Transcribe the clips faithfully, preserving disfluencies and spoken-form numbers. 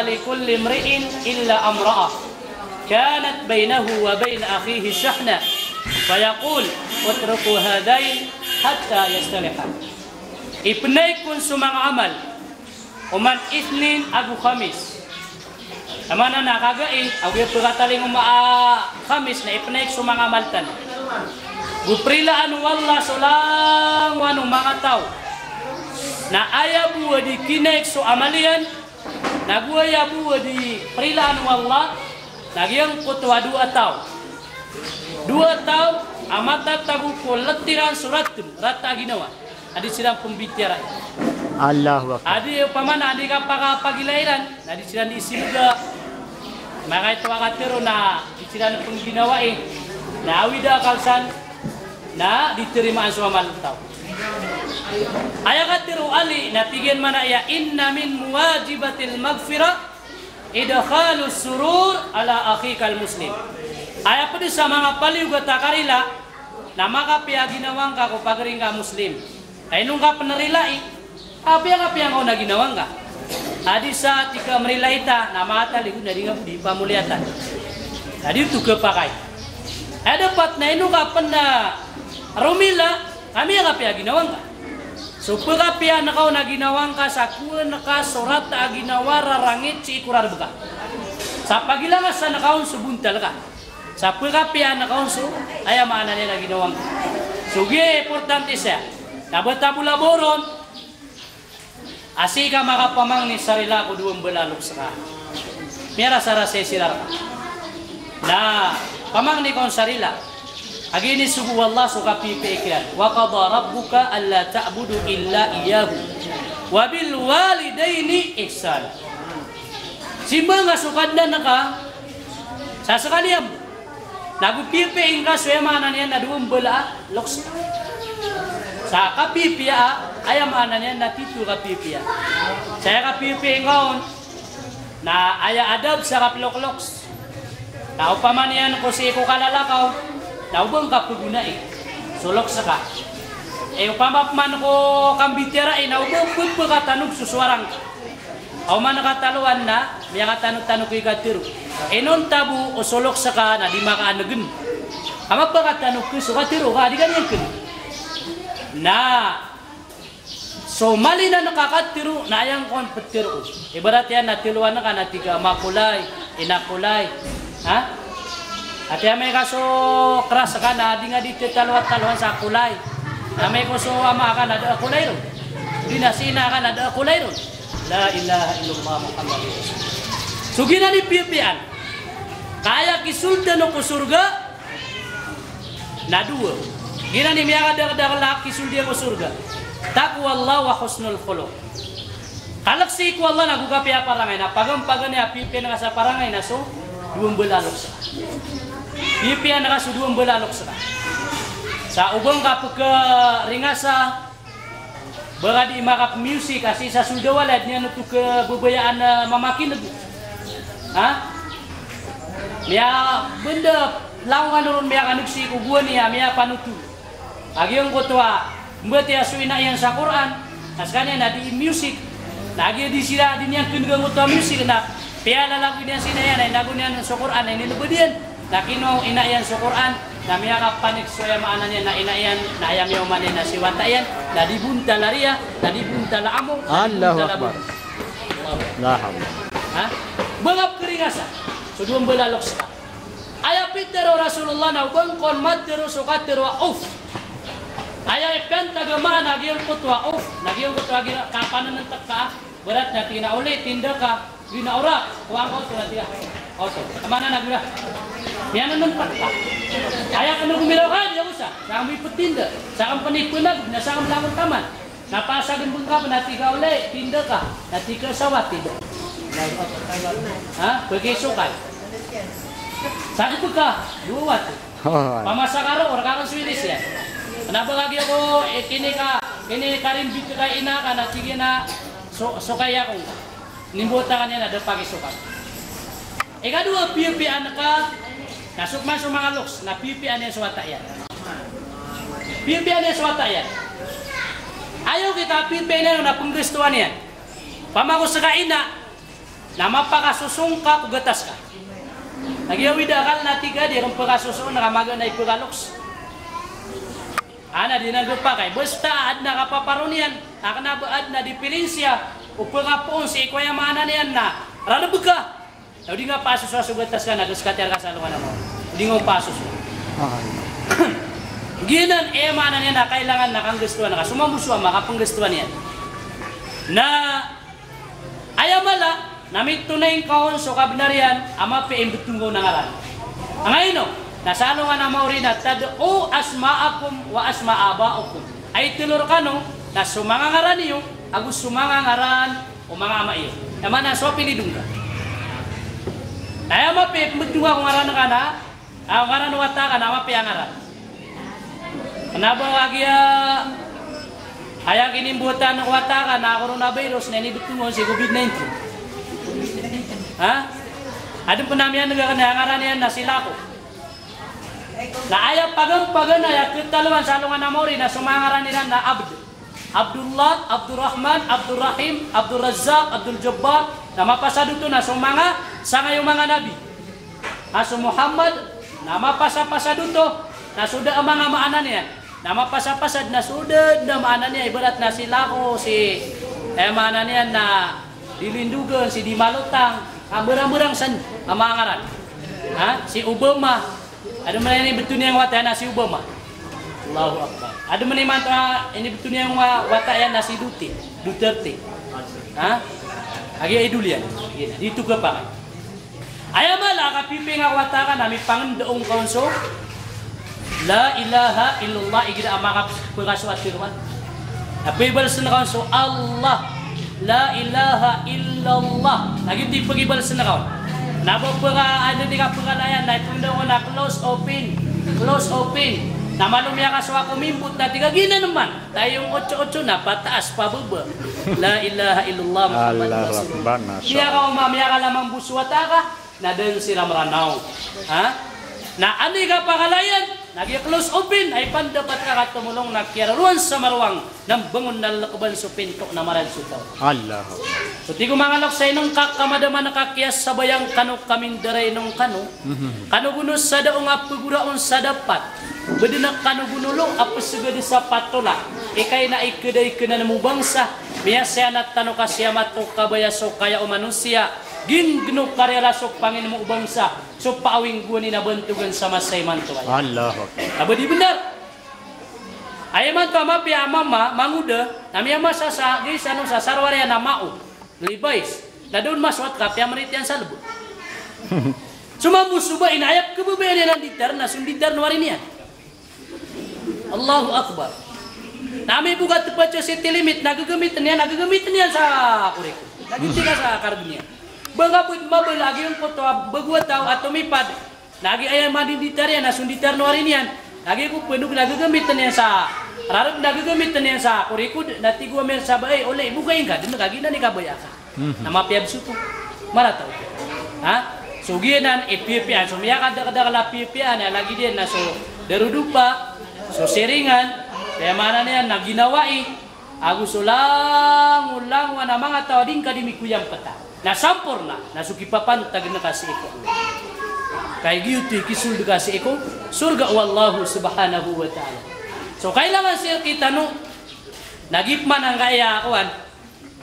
لكل امرئ إلا امرأة كانت بينه وبين أخيه شحناء فيقول: اتركوا هذين حتى يصطلحا. Ipnaik kon so manga amal oman Ithnin ago Khamis. Aya maana na kagai, ago aya pkataling o ma-, a, Khamis na ipnaik so manga amal tano. Go prilaan o Allah so langowan o manga taw. Na aya bo a di kinaik so amal iyan, na go aya bo a di prilaan o Allah, na giyangkoto a dowa taw. Dowa taw a matatago ko ltd iran so rata, rata a ginawa. A di siran pmbitiyarai. Allahu Akbar. A di opama na di kapakapagilay iran, na di siran di sirga. Makaito a katero na di siran pngginawai. Na awid a akal san, na di tarimaan so amal o taw. Aya katero o Ali, na tig iyan mambo a, inna min muwajibatil maghfirah idkhalus surur ala akhikal muslim. Aya pd sa manga paliyogat a karila, na makapiya a ginawa ngka ko pagari ngka a Muslim. Ka ino ngka pn rilai, apiya, apiya ngka on a ginawa ngka. A di sa tig ka mrilai ta, na mataliyo na di ngka bo di pamoliyatan. Na di oto khapakay. Aya dapat na ino ngka pn romila, ka miyakapiya a ginawa ngka. So pkapiyaan ka on a ginawa ngka sa kowaan ka so rata a ginawa rarangit sii ko rarb ka. Sa pagilangasan ka on so bontal ka. Sa pkapiyaan ka on so, aya maana niyan na ginawa ngka. So giya importante saya. Na bata bo labaw ron, a sii ka makapamangni sa rila ko dowa mbala a loks ka. Miyarasarasay siran rka. Na pamangni ka on sa rila. A giya inisogo o Allah so kapipiya iran. Wa qada rabbuka alla ta'budu illa iyyahu wa bil walidayni ihsana. Simba ngka so Kadnan ka sa skaniyan bo. Na go pipiya ngka so aya maana niyan na dowa mbala a loks ka. Sa kapipiya a, aya maana niyan na tito kapipiya. Sa aya kapipiya ngka on, na aya adab sa kaplokloks. Na opama niyan ko sii ko kalalakaw, na oba ngka pgonai so loks ka. E, opama pman ko kambitiyarai, na oba pphakatanog so sowara ngka. Aw man kataloan na miyakatanotanog i katero. Inonta bo o so loks ka na di makaanegen. Ka mapakatanogi so katero ka di ka niyan ken. Na so malinan ka katero na aya ngka on ptero. Ibarat iyan na taloan ka na tig ka ama ko lay, ina ko lay. Ha? Ati amay ka so kras ka na di nga di taloataloan sa ko lay. Amay ko so ama ka na da a ko lay ron. Di na si ina ka na da a ko lay ron. La ilaha illallah Muhammadur Rasulullah. So giyanan i piyapiyaan. Ka aya kisold iyan ko sorga na dowa. Giyanan i miyakadakdakl a kisold iyan ko sorga. Taqwallah wa husnul khuluq. Kalk sii ko Allah na go kapiya a parangay, na paganpagan iyan a piyapiyaan ka sa parangay na so dowa mbala a loks ka. Piyapiyaan ka so dowa mbala a loks ka. Sa oba ngka pkaringasa, ba ka di makapmusic, a sii sa sold a walay, di niyan oto khababayaan a mamakineg. Ha? Miya bnda langon ka ron miyakaneg sii ko gowani a miyapanothol. A giyangkoto a mbatiya so ina iyan sa Qur'an, na skaniyan na di music. Na giya di siran, di niyan khanegan oto a music na piyalalagoy niyan si ina iyan, na inago niyan so Qur'an, na ininbd iyan. Na kinowa o ina iyan so Qur'an, na miyakapanik so aya maana niyan na ina iyan, na aya miyaoma niyan na si wata iyan, na di bontal a riya, na di bontal a amok, na di bontal a bong. Allahu Akbar. La hawla. Ha? Ba ngka pkaringasa so dowa mbala a loks ka. Aya pitharo o Rasulullah na oba ngka on matharo so katharo a uff. Aya ipantag a maana a giyangkoto a uff, na giyangkoto a giya kapananantak ka, ibarat na tig iyan a oli, tinda ka, di na ora, kowaa ngka oto na tig iyan a oto. Aya maana na gora. Miyananantak ka. Aya kna gomiraw ka, di ago sa, sakn bo iptinda, sakn pn ipanag, na sakn langon taman. Na pasagen bo ngka pn a tig ka oli, tinda ka, na tig ka sawat, tinda. Ha? Pkisokay. Sakn pka, dowa wati. Pamasa ka roo, rk akn so iris iyan. Kna ba kagiya ko, e, kini ka, kini karimbit ka ina ka na tig iyan a so, sokay ako ngka. Inimbota ka niyan a da pakisokay. Ikadowa, piyapiyaan ka, na so pman so manga loks, na piyapiyaan iyan so wata iyan. Piyapiyaan iyan so wata iyan. Aya okit a piyapiyaan iyan na pngristoan iyan. Opama ko ska ina, na mapakasoso ngka ko gatas ka. Lagid a wida akal na tig a di ron pakasosoon ka magaan a ipekaloks. Ana di na gepakay. Basta aden a kapaparo niyan, a kena ba aden a diperensiya o pekapoon sii ko aya maana niyan na rareb ka. Na o di nga pasosoa so gatas ka na gaskatiya reka sa alongan a maori. O di nga pasosoa. Ah. Giyanan, aya maana niyan na kailangan na kanggastoan ka. So mambo so ama, kapenggastoan iyan. Na aya mala na mitonay ngka on so kabenar iyan a mapiya i mbetong ka on a ngaran. Angkaino? Na sa alongan a maori na tad'u asma'akum wa asma'a abaikum. Ay telo rekano na so manga ngaran iyo ago so manga ngaran o manga ama iyo. Aya maana so apelido ngka. Na aya mapiya i mbetong ka o ngaran ka na, ah, ngaran o wata ka na mapiya ngaran. Kena ba lagid a aya kinimbotan o wata ka na coronavirus na inibetong on si covid nineteen. Ha? Aden pen a miyaneg aken a ngaran iyan na si Lako. Na aya paganpagan a aya ketaloan sa alongan a maori na so manga ngaran iran na Abd. Abdullah, Abdurrahman, Abdurrahim, Abdurrazzaq, Abduljabbar, na mapasad oto na so manga sangay o manga nabi. A so Muhammad, na mapasapasad oto na so da a manga maana niyan. Na mapasapasad na so da a maana niyan, ibarat na si Lako, si, eh, maana niyan na di lindogan, si di malotang, a mberang-mberang san a manga ngaran. Ha? Si Obama, Aden man a inibetong iyan wata iyan a si Obama. Allahu Akbar. Aden man imanto a inibetong iyan wa-, wata iyan a si Duterte. Duterte. Ha? Lagid a idol iyan. Di tokha pa. Aya mala a kapipiya ngka ko wata ka na mipangendao ngka on so la ilaha illallah, igira a makapekasoat iroan. Na pebalasen ka on so Allah. La ilaha illallah. Na giyoto i pegibalasen ka on. Na ba peka, anda di ka pekalayan, na ipengda on a close open. Close open. Na malo miyakasowa ko mimbot na tig a giyanan man. Tayong otso-otso na pataas pababa. La ilaha illallah Muhammadur Rasulullah. Allahu Akbar, masha Allah. Miyakaoma, miyakalamang bo so wata ka. Na den siran Mranaw. Ha? Na anda i kapakalayan, na giya close open, ay pandapat ka katomolong na kiyaroroan sa marowang, na mbangon na lelekeban so pinto na marag so taw. Allah. So tig o manga loks a inengka ka madama na kakiyasabayang kano kamindaray nong kano. Mhm. Kano gono sa daong a pegoraon sa dapat. Beden a kano gono lo a peseged sa patola. Ikay na ikeda ikenan mo bangsa. Miyasayanat tano ka siyamat o kabaya so kaya o manosiya. Ginggeno kariyala so pangin mo o bangsa, so paawing gowani na bantogan sa masa imanto aya. Allahu Akbar. Aba di benar. Aya imanto a mapiya a mama, mangoda, na miyamasa sa, gisa no sa sarwar iyan a mao. Levi's. Na da on masowat ka piyamerit iyan sa lebo. So mambo so bai na aya pekhababayaan iyan a nditar, na so nditar no ari niyan. Allahu Akbar. Na amay bo ka teped sa city limit, na gegamiten iyan, na gegamiten iyan sa korikod. Na giyoto i ka sa kareg iyan. Ba nga bo mabala a giyangkoto a bago a taw a tomipad. Na giya aya mandinditar iyan, na so nditar no ari niyan. Na giya ko penog na gegamiten iyan sa rareb, na gegamiten iyan sa korikod, na tig o amir sa bai, olay, bokay ngka den, kagiya na ni kabaya ka. Mhm. Na mapiya bes oto. Marata oto. Ha? So giyanan i piyapiyaan, so miyakadakdakel a piyapiyaan, aya lagid iyan na so darodopa, so siringan, aya maana niyan na ginawai, ago so langolangowan a manga taw a di ngka di mikoyampeta. Na samporna, na so kipapantag ngka sii ko Allah. Ka giyoto i kisold ka sii ko sorga o Allah subhanahu wa ta'ala. So kailangan sii kitano, na giya pman angkaya kowan,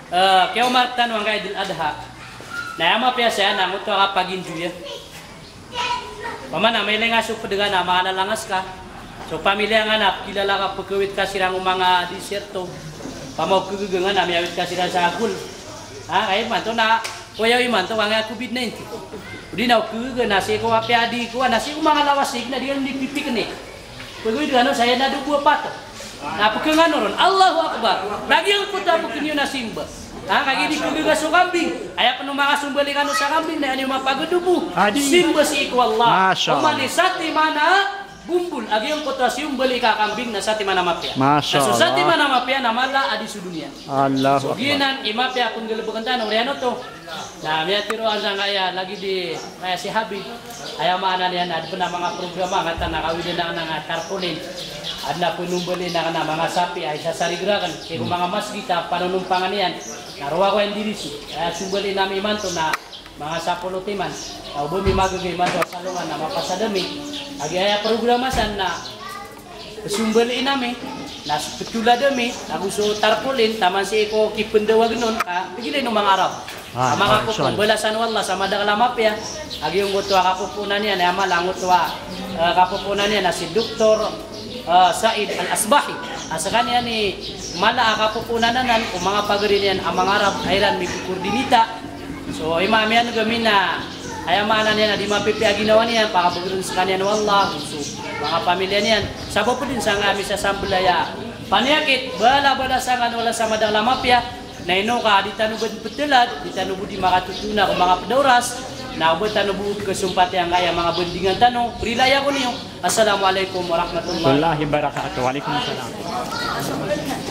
Eh, kiyaoma rektano angkai Eid al-Adha. Na aya mapiya saya na ngoto a kapaginjoya. Opama na mailay nga so ped nga na makalalangas ka. So pamilya nga na pekilala ka, pekawit ka siran o manga disyerto. Opama o kegaga nga na miyawit ka siran sa agol. Ha, kay imanto na, koya imanto ka nga covid nineteen. O di na o kegaga na sii ko apiya di ko, na sii ko manga lawas sii na di nga di pipiknik. Pegawid kano saya na dobo a pato. Na pekengano ron. Allahu Akbar. Na giyangkoto a pekeniyo na simba. Ha, kagiya di kegaga so kambing. Aya pen o makasombali kano sa kambing na aya niyo mapagedobo. Adi. Simba sii ko Allah. Masha Allah. Oman i satiman a bombol. A giyangkoto a siyombali ka kambing na satiman a mapiya. Masha Allah. Na so satiman a mapiya na mala a di so doniya. Allahu Akbar. So giyanan i mapiya a penggalebeken tano, oriyan oto. Na miyatero angkaya lagid i kaya si Habib. Aya maana niyan na di pen a manga programa angkatan a kawid anan a tarpaulin. Adn a pnumbalin akn a manga sapi a isasarigrakan sii ko manga masgit a panonompangan iyan. Na rowar ko iyan diriso. Aya sombalin ami imanto na manga sapolo timan. Na o ba mi magagay imanto a salongan na mapasad ami. Lagid aya programa san na sombalin ami, na so ptolad ami, ago so tarpaulin, taman sii ko kipndawag on, ka pgilay o manga Arab. Ah, a manga koto, balasan o Allah sa madakl a mapiya. Lagid angkoto a kapopoon iyan, aya mala angkoto a, eh, kapopoon iyan na si Doktor, eh, Said Al-Asbahi. A skaniyan i mala a kapopoon anan o manga pagari niyan a manga Arab a iran mikokordinita. So, imam iyan kami na, aya maana niyan na di mapipiya a ginawa niyan, pakabagr on skaniyan o Allah, so, manga pamilya niyan. Sabap dn sangkai a misasambal aya paniyakit, bala, balasan o Allah sa madakl a mapiya. Na ino ka di tano bo ptolad, di tano bo di makatotona ko manga pd a oras, na o ba tano bo kasompati angkaya manga bandingan tano, rilaya ko niyo. Assalamu alaikum warahmatullahi Warahmatullahi wabarakatuh. Waalaikumsalam.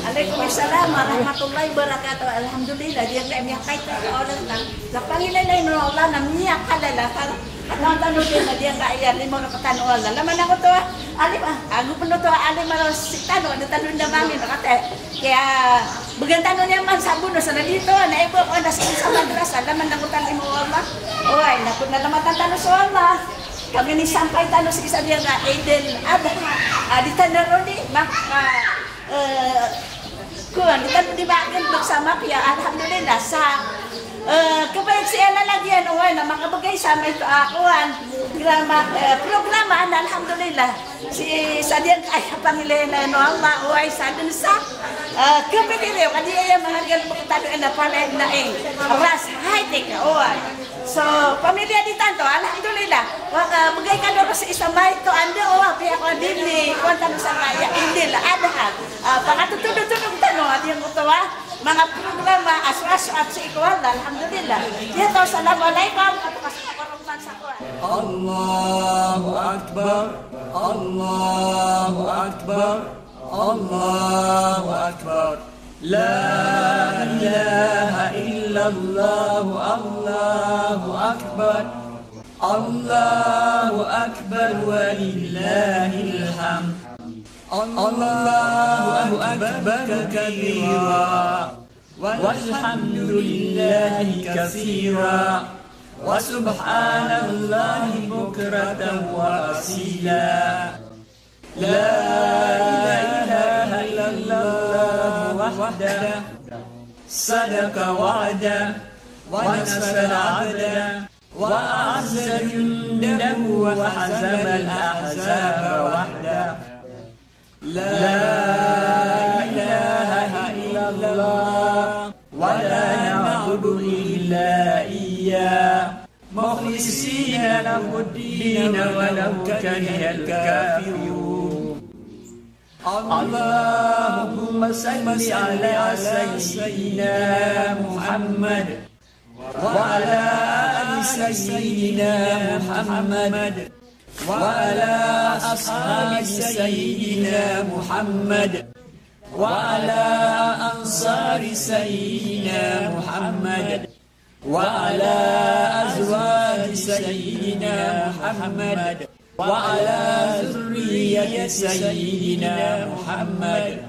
Alaikumsalam warahmatullahi wabarakatuh. Alhamdulillah, di ngka miyakay ka oras na. Lapangilay na ino Allah na miyakala la kala. Ano tano di na di ngka iya lima na katano Allah. Laman ako to, alim, ah, ago pno to, alim, ano, si tano, ano tano na mami, makate. Kaya, bgan tano niyan man sa bonus na dito, na ibo ko na sa, sa madrasa, laman ako tano mo Allah. Oway, na, nalamatan tano so Allah. Kami ni sampay tano sii sa diyan nga Eid al-Adha. Ah, di tano rodi, maka, eh, kuwan, di tano di ba akin bersama piya, alhamdulillah, sa, eh, kebaikan si Ella lagi yan, oway, na makabagay sa may, ah, kuwan, grama, eh, programa, na alhamdulillah. Si, sa diyan kaya pangilay na, no, Allah, oway, sa dun sa, eh, kebaikan iyo, kadi iya mga gal pagkatalo na pala na, eh, ras, high tech, oway. So, pamilya di tanto, alhamdulillah. Wa ka, bgay ka doro sa isa may to, anda, o, apiya ko, dili, kuwan tano sa kaya, Eid al-Adha. Ah, pakatutudutudog tano, adi ang kutuwa, manga programa, aso-aso, at si ikuwan, alhamdulillah. Iya to, assalamu alaikum, at kas-, Allahu Akbar, Allahu Akbar. Allahu Akbar. La ilaha illallah. Allahu Akbar. Allahu Akbar walillahil hamd. Allahu Akbar kabira. Walhamdulillahi kathira. Wa subhanallahi bukratan wa asila. La ilaha illallah wahdah. Sadaqa wa'dah. Wa nasara 'abdah. Wa a'azza jundahu wa hazamal ahzaba wahdah. La ilaha illallah. Wa la na'budu illa iyyah. Mukhlisina lahuddin walaw karihal kafirun. Allahumma salli ala sayyidina Muhammad wa ala ali sayyidina Muhammad wa ala ashabi sayyidina Muhammad wa ala ansari sayyidina Muhammad. Wa ala azwaji sayyidina Muhammad. Wa ala zurriyati sayyidina Muhammad.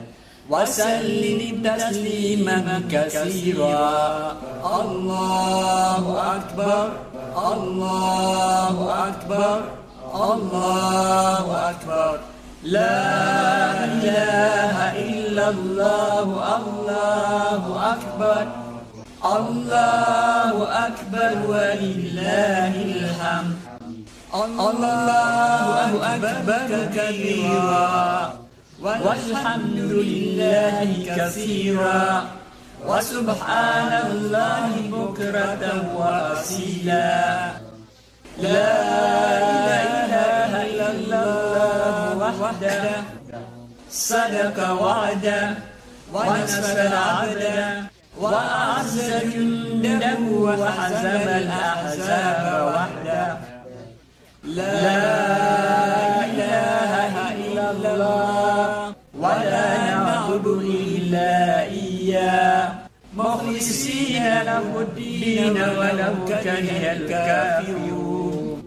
Wa sallim tasliman kathira. Allahu Akbar. Allahu Akbar. Allahu Akbar. La ilaha illallah. Allahu Akbar. Allahu Akbar walillahil hamd. Allahu Akbar kabira. Walhamdulillahi kathira. Wa subhanallahi bukratan wa asila. La ilaha illallah wahdah. Sadaqa wa'dah. Wa nasara 'abdah. Wa a'azza jundahu wa hazamal ahzaba wahdah. La ilaha illallah. Wa la na'budu illa iyyah. Mukhlisina lahuddin walaw karihal kafirun.